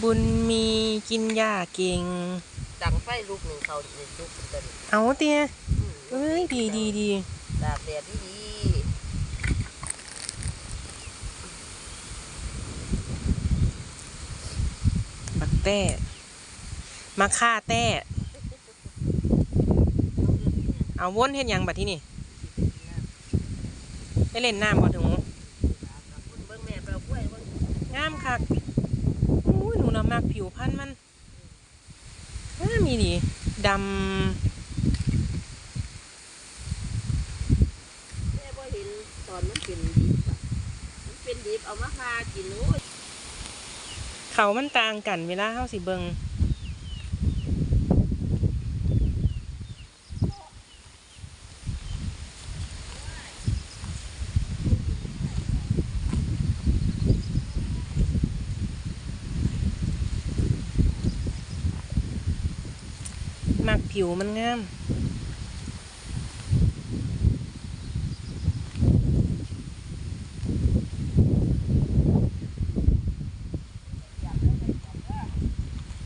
ບຸນມີກິນຫຍ້າເກັ່ງ. ດັງໄຟລຸກໜຶ່ງເຂົ້າໜຶ່ງສຸກເປັນຕົ້ນ. ເອົາຕິ. ອືມ ເອີຍ ດີໆໆ ຕາກແດດດີໆ. ໝາກແຕ້ ໝາກຂ່າແຕ້. ເອົາ ວົນເຮັດຫຍັງບັດທີນີ້? ໄປຫຼິ້ນນ້ຳບໍ່ ໂຖ? ງາມຄັກ. ໂອ້ຍ ໜູລະມັກຜິວພັນມັນ ງາມອີ່ຫຼີ ດຳ. ແຕ່ບໍ່ເຫັນຕອນມັນເປັນດິບອະ ມັນເປັນດິບເອົາມາຜ່າກິນ. ໂອ້ຍ ເຂົາມັນຕ່າງກັນ ເວລາເຮົາຊິເບິ່ງ. ມັກຜິວມັນງາມ.